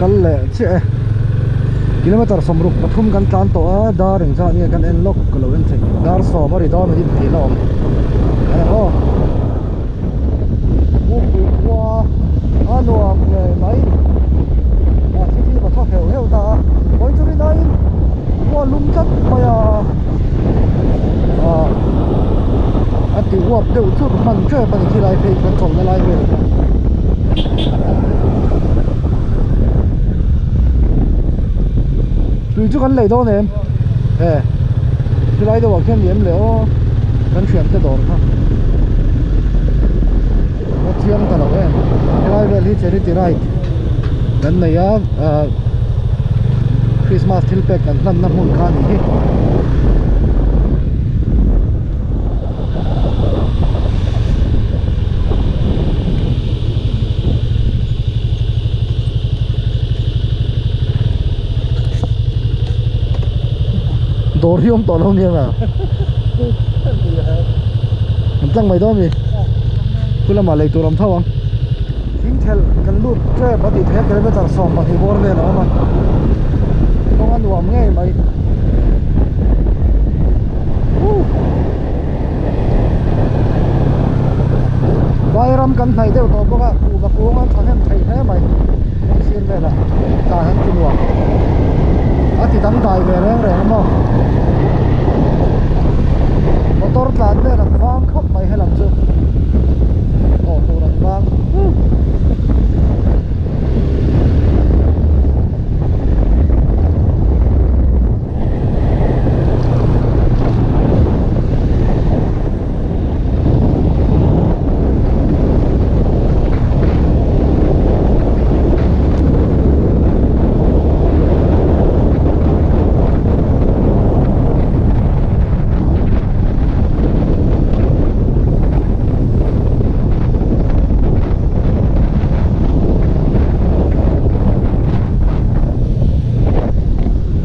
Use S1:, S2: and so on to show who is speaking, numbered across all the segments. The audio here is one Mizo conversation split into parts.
S1: kal leh chiah e kilometer 63 kan tlan tawh a dar engzah nge kan en lawk ka lo en thei dar sawm a ri dawn a ni tih la awm a aw Bukpui khua a nuam ngei mai a thifim a thaw heuh heuh ta a hawi chu rinaiin khua lum tlat mai a ah a ti uap deuh chur hman tep a ni khilai phei kan chawlhna lai vel kha. Tui chu kan lei dawn em e khilai deuh ah khian ni em le aw kan thian te dawr kha a thiang ta lo em helai vel hi charity ride kan nei a ah Christmas thil pek kan hlanna hmun kha a ni hi. Dawr hi awm tawh lo nia nga an tlang mai dawn a mi khu lamah lei tur awm tho ang thing thelh kan lut tep a tih theih a kilometer 12 bawr vel a awm a kawng a nuam ngei mai. Vairam kan hnaih deuh tawh bawk a kuhva kung an thahnem theih hle mai kawng sir velah tah an ti nuam a ti dangdai ve reng reng a maw motor tlan vel an vang khawp mai helam chu awh tur an vang.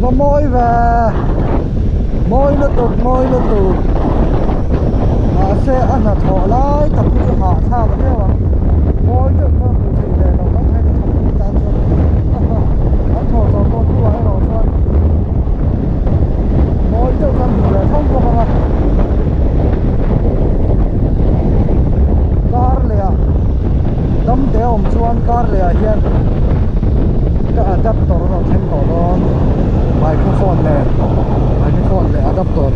S1: Va mawi ve mawi lutuk mawi lutuk mahse a hnathawh lai tak hi chu hahthlak viau ang mawi deuh chuan hmuh theih ve loh mai thei a thawk tan chuan an thawh zawh pawh hnuah erawh chuan mawi deuh chuan hmu ve tho bawk ang a kar leh ah dam te a awm chuan kar leh ah hian ka adapter a rawn thleng tawh dawn microphone leh microphone leh adapter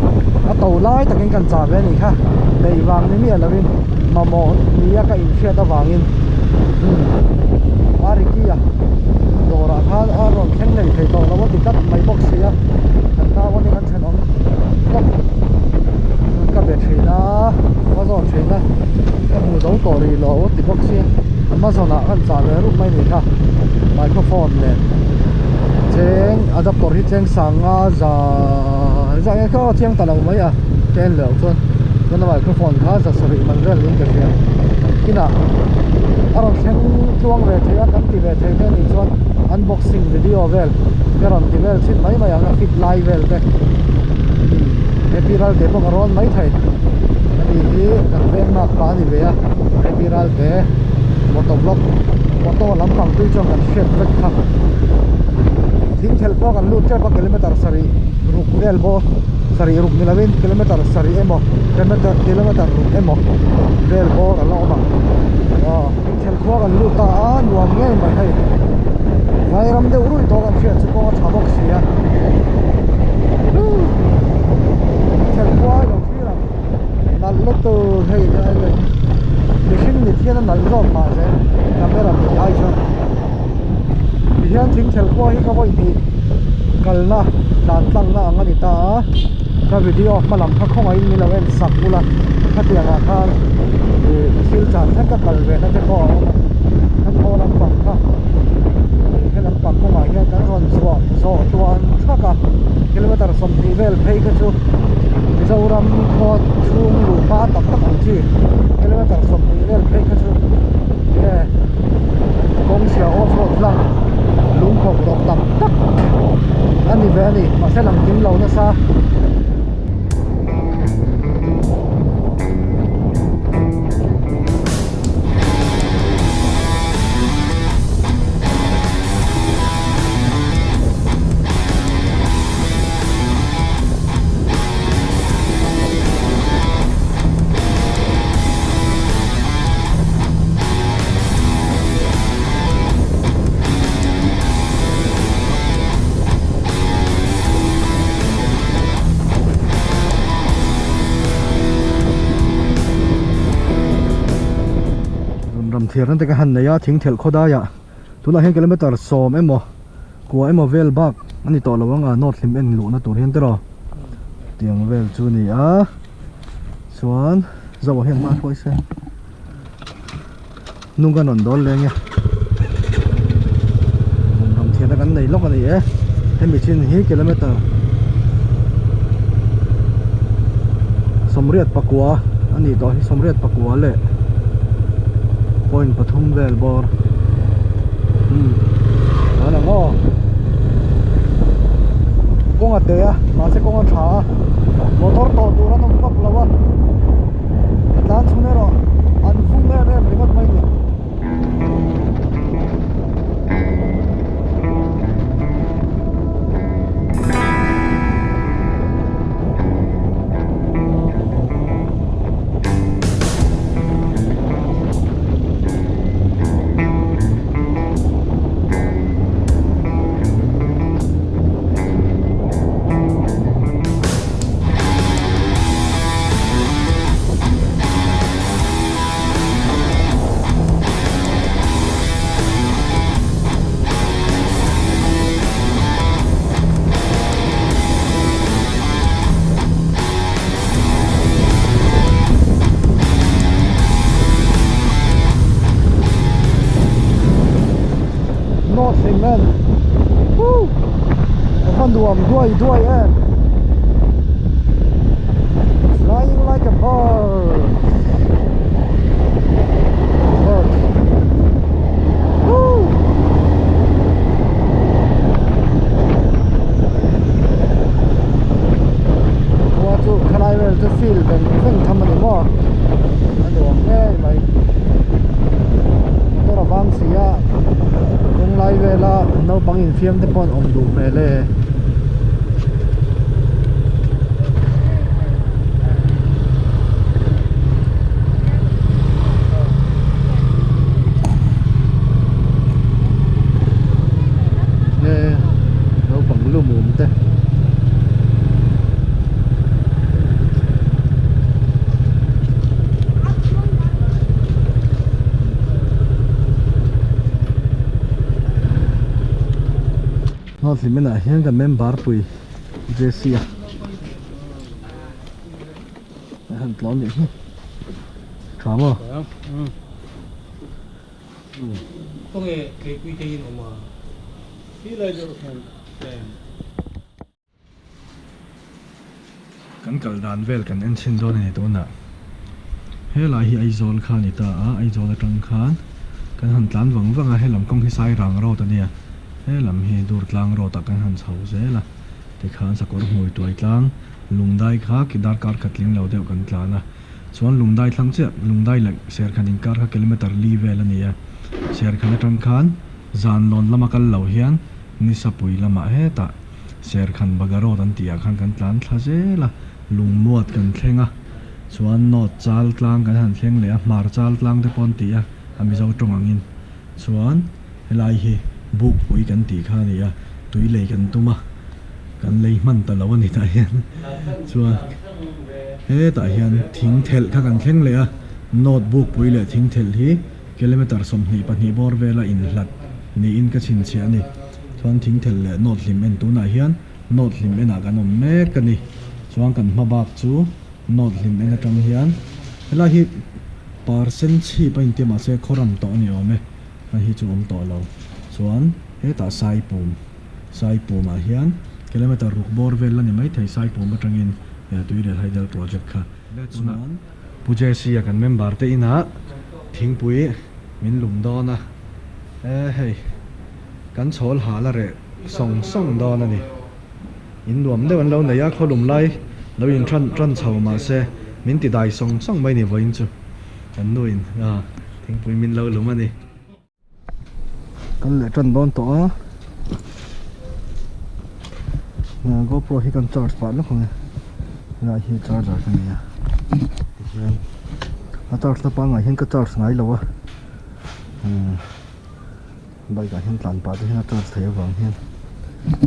S1: a to lai takin kan chah ve a nih kha neih vang ni miah lovin mamawh nia ka inhriat avangin umm a Ricky a dawrah khan a rawn thleng lei thei tawh lo a ti tlat mai bawk si a kan nau a ni kan thenawm lawk ka be thin a ka zawt thin a ka hmu zo tawh rih lo a ti bawk sia Amazon ah khan chah ve rup mai a nih kha microphone leh cheng adapter hi cheng sanga za zah nge kha aw chiang ta lo mai a ka en leh chuan tuna microphone kha za sarih man vel niin ka hria inah a rawn thleng tluang ve thei a kan ti ve thei te anih chuan unboxing video vel ka rawn ti vel chhin mai mai ang a fit lai vel te happy ral te pawh ka rawn mai thei ani hi kan veng mak pa ani ve a happy ral te motor vlog motor lampang tui chuan kan hriat vek kha thing thelh pawh kan lut tep a kilometer sarih ruk vel pawh sarih ruk ni lovin kilometer sarih emaw kilometer kilometer ruk emaw vel bawr a la awm ang aw thing thelh khua kan lut ta a nuam ngei mai hei vairam deuh ruih tawh kan hriat chu kawng a tha bawk si a thing thelh khua ilo thlir ang nalh lutuk hei mihring mit hian a nalh zawk mah zel camera mit ai chuan tihian thing thelh khua hi ka vawi hnih kalna tlan tlangna ang a ni ta a ka video hma lam kha khawngaihin min lo en sak bula khatiang ah khan ih thil chan thleng ka kal ve na te pawh a awm a kan haw lampang kha ih he lampang kawngah hian kan rawn zuah zawh tluan thak a kilometer 20 vel phei kha chu Mizoram khaw chhung luh hma tak tak ang chi kilometer 20 vel phei kha chu nge kawng chhia off road hlang lungkhawk rawk tak tak a ni ve a ni mahse lang kim lo nasa. thiarna te ka han nei a thing thelh khaw daiah tunah hian kilometer sawm emaw kua emaw vel bak a ni tawh lo ang a north hlim en luhna tur hian tiraw tiang vel chu a ni a chuan zoah hian hma a hruai se hnung kan rawn dawl leng e ram thiarna kan nei lawk a ni e hemi chin hi kilometer sawmriat pakua a nih tawh hi sawmriat pakua leh point pathum vel bawr umm an ang aw kawng a teh a mahse kawng a tha a motor tawh tur an awm vak lo a a tlan chhun erawh an vung em em ringawt mai a ni. North Hlimen Woo A va nuam duai duai em Flying like a bird Bird Woo Khua chu khalai vel chu feel veng veng tham a ni maw a nuam ngei mai motor a vang si a kawng lai vela naupang infiam te pawh an awm duh hmel e. Nge naupang lu mum te. Hlawhtlinna ah hian kan member pui Jesse a a han tlawn leh hi tha maw.
S2: Khawnge theipui te in awm a khi lai deuh hian
S1: Kan kal dan vel kan en chhin dawn a ni tunah helai hi Aizawl kha a ni ta a Aizawl atang khan kan han tlan vang vang a helam kawng hi Sairang road a nia helam hi Durtlang road ah kan han chho zel a tikhan Sakawr hmui tuai tlang Lungdai kha ki darkar khat tling lo deuh kan tlan a chuan Lungdai thlang chiah Lungdai leh Serkhan inkar kha kilometer li vel a ni a Serkhan atang khan Zanlawn lama kal lo hian Nisapui lamah hetah Serkhan Baga Road an tih ah khan kan tlan thla zel a, Lungmuat kan thleng a, chuan North Chal tlang kan han thleng leh a, Hmar Chal tlang te pawh an ti a, a Mizo tawng angin. Chuan helai hi Bukpui kan tih kha a ni a, tui lei kan tum a, kan lei hman ta lo a ni tah hian. Chuan hetah hian thing thelh kha kan thleng leh a, North Bukpui leh thing thelh hi Kilometer 22 bawr vela inhlat niin ka chhinchhiah a ni. Chuan thingthel leh nawt hlim en tunah hian nawt hlim enah kan awm mek a ni. Chuan kan hma bak chu nawt hlim en atang hian helai hi parsen chhip a intia mahse khawram tawh a ni awm e. Hei hi chu awm tawh lo. Chuan hetah Saipum, Saipumah hian kilometer ruk bawr vel la ni maithei Saipum atangin Tuirial Hydel Project kha. Chuan Pu Jesse-a kan member te inah thingpui min lum dawn a, e hei kan chhawl hal a reh sawng sawng dawn a ni. In nuam deuh an lo nei a, khawlum lai lo in tran tran chho mahse min ti dai sawng sawng mai ni vawiin chu kan nu in thingpui min lo lum a ni. Kan leh tan dawn tawh a GoPro hi kan charge pah lawk ang e helai hi charger ka nei a tihian a charge na pangngai hian ka charge ngai lo a bike ah hian tlan pah te hian a charge theih avang hian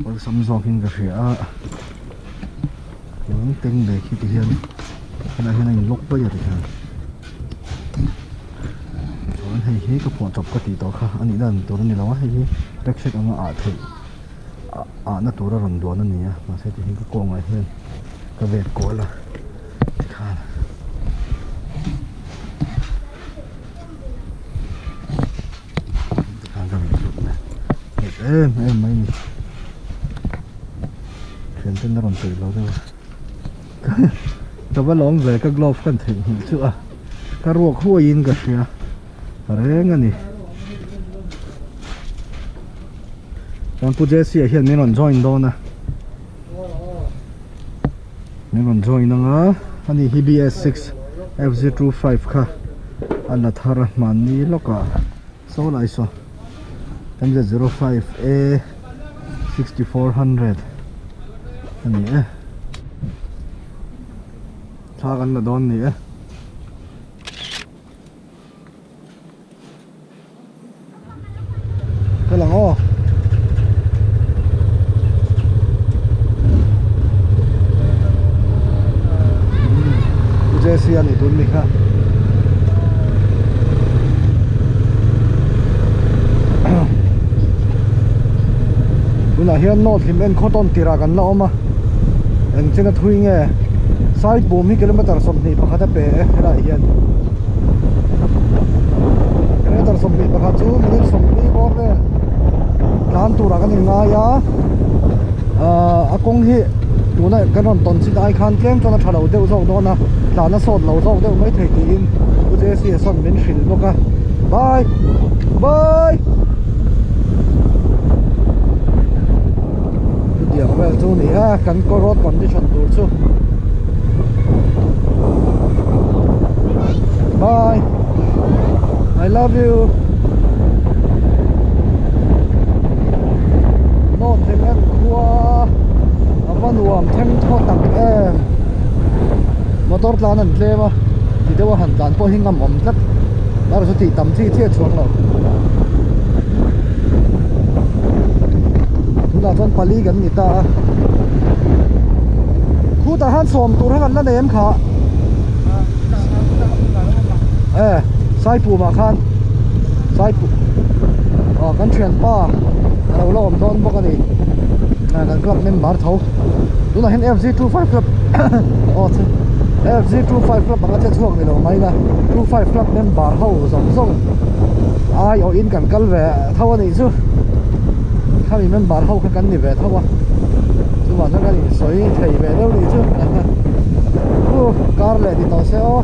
S1: awlsam zawk in ka hria a chuan tank bag hi ti hian helai hian a in lock daih a ti hian. hei hi ka phuah chawp ka tih tawh kha a nih dan tur a ni lo a hei hi rucksack anga ah theih ah ahna tura rawn duan a ni a mahse ti hian ka kawngah hian ka vet kual a tikhan. Tikhan ka vet lut mai nghet em em mai a ni thian ten a rawn peih lo deuh a ka va lawm ve ka glove ka theihnghilh chu a ka ruak huaiin ka hria reng a ni chuan pu Jesse ah hian min rawn join dawn a min rawn join ang a ani hi BS6 FZ25 kha a la thar a hmanni lawkah saw lai saw MZ05A 6400 a ni e thla kan la dawn ni e. Ka lang aw. Pu Jesse a nih tun ni kha. Tunah hian North hlim en khaw tawn tirah kan la awm a. Engchen a thui nge? Saipum hi kilometer 21 a pe e helaiah hian. Kilometer 21 chu minute 40 bawr vel tlan turah kan inngai a. Ahh a kawng hi tuna kan rawn tawn chin ai khan tlem chuan a tha lo deuh zawk dawn a. Tlan a sawt lo zawk deuh mai thei tiin Pu Jesse a sawn min hrilh bawk a. Bye! Bye! Chutiang vel chu ni a kan road condition tur chu bye I love you North Himlen khua a va nuam thleng thaw tak em motor tlan an tlem a ti deuh a han tlan pawh hi ngam awm tlat erawh chu tih tam chi chiah chhuak lo. Tunah chuan pali kan ni ta a khutah khan sawm tur kha kan la nei em kha e saipumah khan saipu aw kan thianpa a lo la awm dawn bawk a ni kan club member tho tunah hian fg 25 club aw fg 25 club anga che chhuak ni lo mai ila 25 club member ho zawng zawng ai awh in kan kal ve tho a nih chu khami member ho kha kan ni ve tho a chuvang chuan kan insawi thei ve deuh nih chu u kar leh ni tawh se aw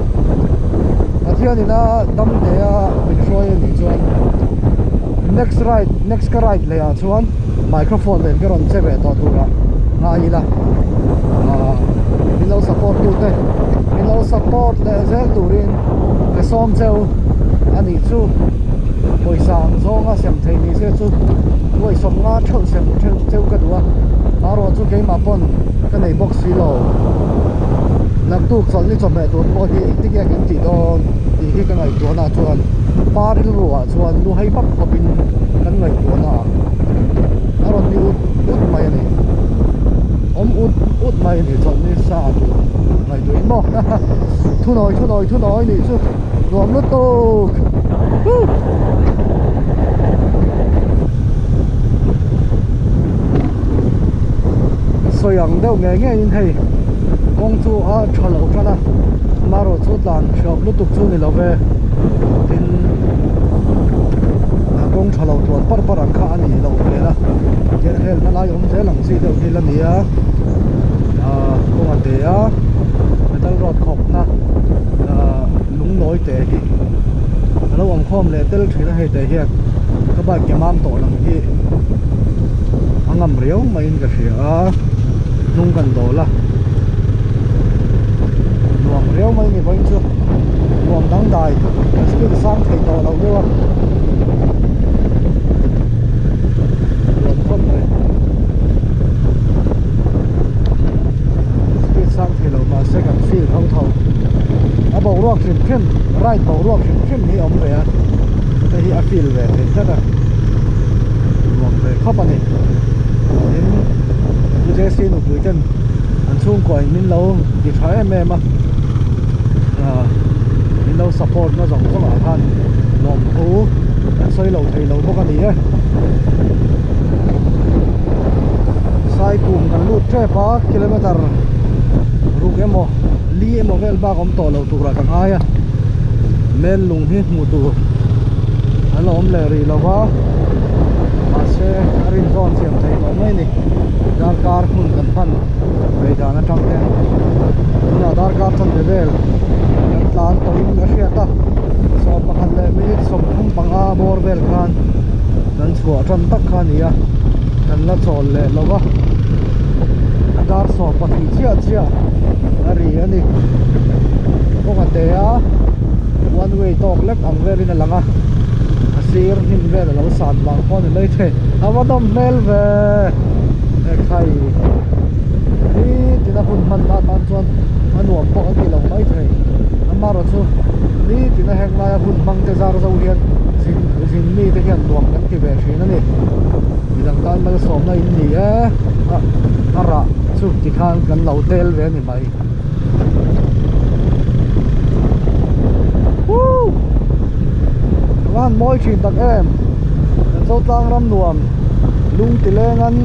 S1: Pathian ina dam te a min hruai a nih chuan next ride next ka ride leh ah chuan microphone nen ka rawn che ve tawh turah ngai ila ah min lo support tu te min lo support leh zel turin ka sawm cheu a nih chu pawisa ang zawnga sem thei ni se chu nuaihsawm nga theuh sem theuh cheu ka duh a marawh chu keimah pawn ka nei bawk si lo naktuk chawlhni chawhmeh tur pawh hi engtin nge kan tih dawn tih hi ka ngaihtuahna chuan pa rilru ah chuan lu hei vak khawpin kan ngaihtuahna ah a rawn ni ut ut mai a ni awm ut ut mai a ni chawlhni sa tur ngaihtuahin maw thunawi thunawi thunawi nih chu nuam lutuk huh. Sawi ang deuh ngei ngeiin hei kawng chu a tha lo tan a amaherawh chu tlan hriam lutuk chu ni lo ve tin a kawng tha lo tluan par par ang kha a nih loh hmel a tian helna lai awm zel ang chi deuh hi la ni a ah kawng a te a metal rod khawpna ah lungnawi te hi a lo awm khawm leh tel thin a hei te hian ka bike ke mam tawh lam hi a ngam riau maiin ka hria a hnung kan dawl a nuam riau mai ni vawiin chu nuam dangdai kan speed a sang thei tawh loh deuh a nuam khawp mai speed sang thei lo mahse kan feel tho tho a boruak hrim hrim ride boruak hrim hrim hi a awm ve a hei hi a feel ve thei tlat a nuam ve khawp a ni tin Pu Jesse nupui ten an chhungkua in min lo ti tha em em a ah. Min lo support na zawng zawng ah khan lawmthu kan sawi lo thei lo bawk a ni e. Saikum kan lut tep a, kilometer ruk emaw li emaw vel bak awm tawh lo turah ka ngai a, mel lung hi hmuh tur a la awm leh rih lo va, mahse a rinzawn thiam thei tawh mai a ni. Darkar hmun kan hman rei dan atang te tunah darkar chanve vel kan tlan tawhin a hriat a, 11 leh minute 35 bawr vel khan kan chhuah tan tak kha a ni a, kan la chawl leh lo va, a dar 12 chiah chiah a ri a ni. Kawng a te a, one way tawk lek ang velin a lang a, a sir hnim vel a lo san vang pawh a ni mai thei, a va dawm hmel ve ekhai nitin a hun hman na atan chuan a nuam pawh an ti lo mai thei amaherawh chu nitin a heng laia hun hmang te zar zo hian zin zin mi te hian nuam kan ti ve thin a ni midang tan malsawmna in ni e a a rah chu tikhan kan lo tel ve a ni mai Woo! A va han mawi thin tak em kan Zotlang ram nuam lung ti leng an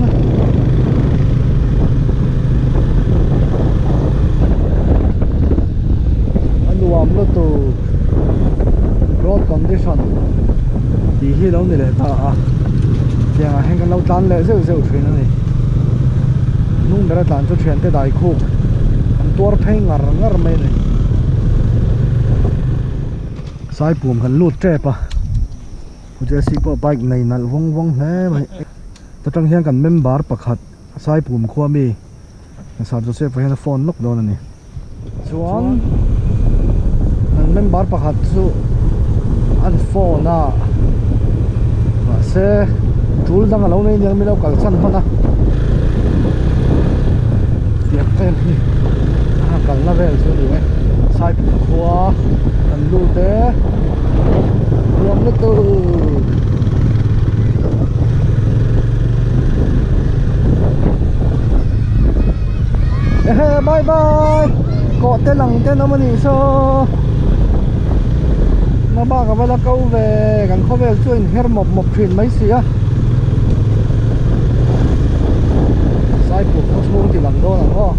S1: a nuam lutuk road condition tih hi lo ni leh ta a tiangah hian kan lo tlan leh zeuh zeuh thin a ni hnung bera tlan chu thiante dai khuk an tuar phei ngar ngar mai a ni Saipum kan lut tep a Pu Jesse pawh bike nei nalh vawng vawng hle mai ta tang hian kan member pakhat Saipum khua mi Sir Joseph ah hian a phone lawk dawn a ni chuan kan member pakhat chu an phone a mahse tul dang a lo nei aniang min lo kalsan hman a tiang vel hi a kalna vel chu a ni e Saipum khua kan lut e nuam lutuk. Ehe bye bye kawh te lang ten awm a nih saw hma bak a va la ko ve kan khawvel chu a inher mawp mawp thin mai si a Saipur khaw chhung ti lang dawn ang aw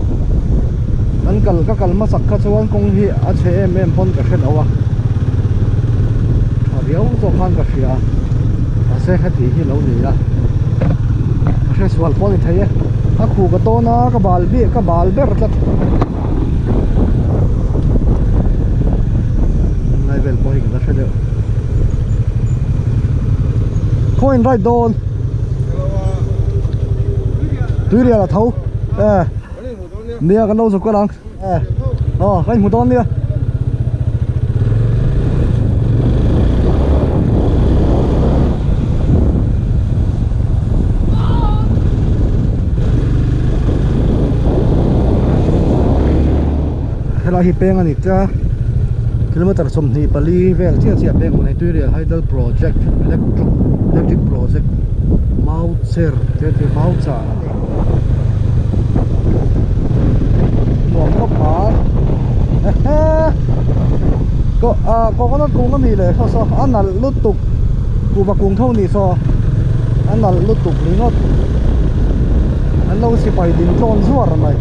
S1: kan kal ka kal hmasak kha chuan kawng hi a chhe em em pawn ka hre lo a tha riau zawk khan ka hria mahse heti hi lo ni a ka hre sual pawh a ni thei e a khu ka tawn a ka bal bi ka bal ber tlat lai vel pawh hi ka la hre deuh khaw in ride dawn tuirial a tho e nia kan lo zuk kal ang e aw kan inhmu dawn nia. Helai hi peng a ni tia kilometer 24 vel chiah chiah peng awm a ni Tuirial Hydel Project Electric Electric Project Maucher te ti Mauchar a ni nuam khawp mai ehe ko ah coconut kung a ni leh saw saw a nalh lutuk kuhva kung tho ni saw a nalh lutuk ringawt an lo sipai ding tlawn zuar mai.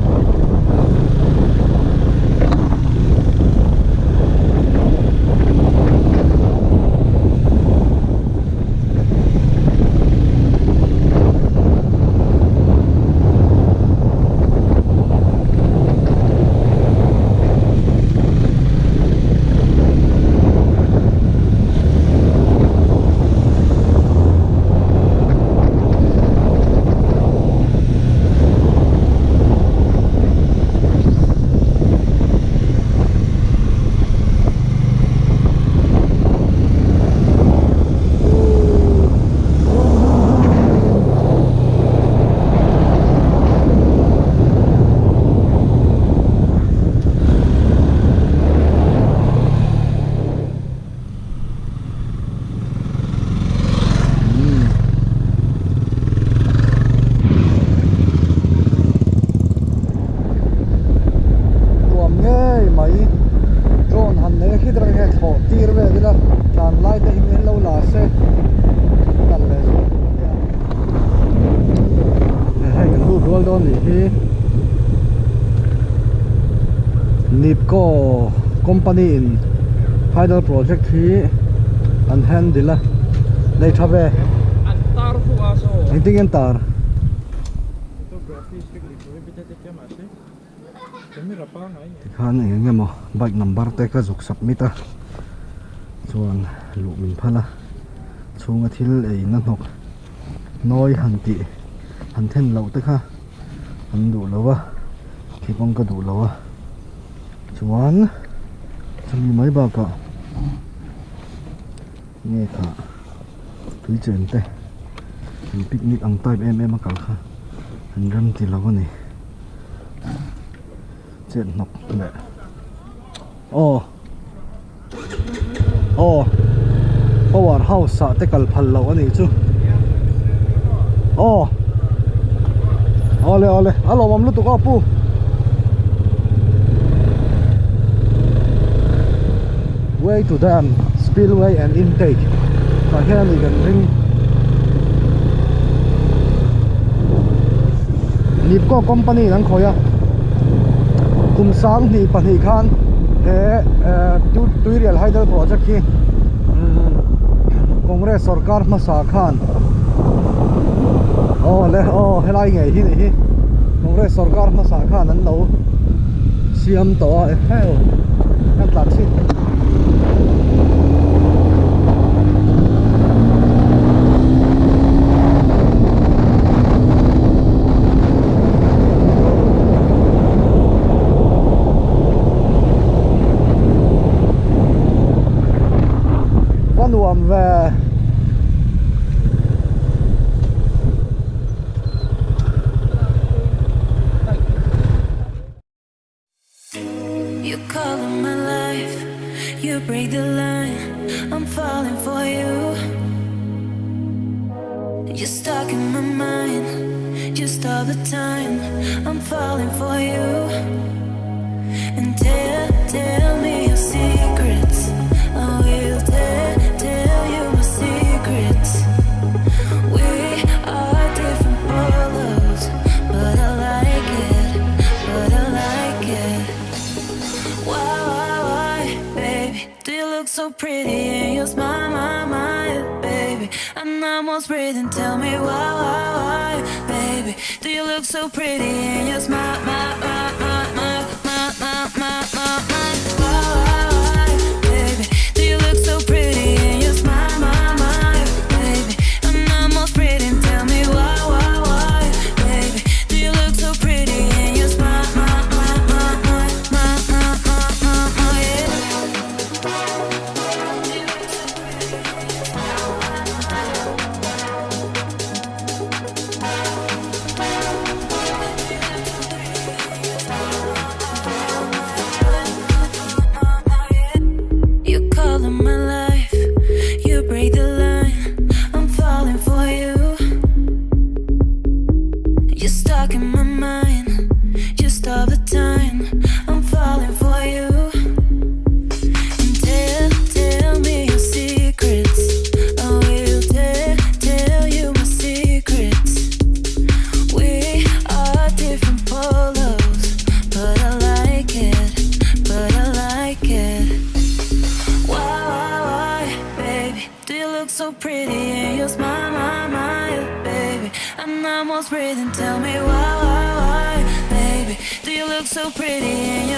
S1: Nipco company in hydel project hi an handle a nei tha ve.
S3: An tar fuh a saw.
S1: Engtin nge an tar?
S3: Photography strictly prohibited te tia mahse camera pangngai ni.
S1: Tikhan eng eng emaw bike number te ka zuk submit a chuan luh min phal a chhunga thil ei na hnawk nawi han tih han then loh te kha an duh lo a khi pawng ka duh lo a chuan chumi mai bakah nge kha tui chen te an picnic ang type em em a kal kha an rem ti lo a ni chet hnawk leh aw aw power house ah te kal phal loh a nih chu aw awle awle a lawmawm lutuk aw pu. Way to dam spillway and intake tah hian a ni kan ring Nipco company in an khawih a kum sanghnih pahnih khan he tuirial hydel project hi Congress sorkar hmasa khan aw le aw helai ngei hi nih hi Congress sorkar hmasa khan an lo siam tawh a eheu kan tlan chhin. Va nuam ve.
S4: You color my life, you break the line, I'm falling for you. You're stuck in my mind, you stop the time, I'm falling for you. And tell, tell me your secrets, I will tell, tell you my secrets. We are different polos, but I like it, but I like it. Why, why, why, baby? Do you look so pretty in your smile, my, my, baby? I'm almost breathing. Tell me why, why, why, baby? Do you look so pretty in your smile, my, my, my, my, my, my, my, my, my? Why, why, why, baby? Do you look so pretty in your smile, my, my, baby? I'm almost breathing. Tell me why, why, why, baby? Do you look so pretty in your smile, my, my, my, my, my, my, my, my, my, yeah? You color my life, you break the line. I'm falling for you. You're stuck in my mind, just all the time. I'm falling for you. And tell, tell me your secrets. I will tell, tell you my secrets. We are different polos, but I like it, but I like it. Why, why, why, baby? Do you look so pretty in your smile, my, my, baby? I'm almost breathing. Tell me why, why, why, baby? Do you look so pretty in your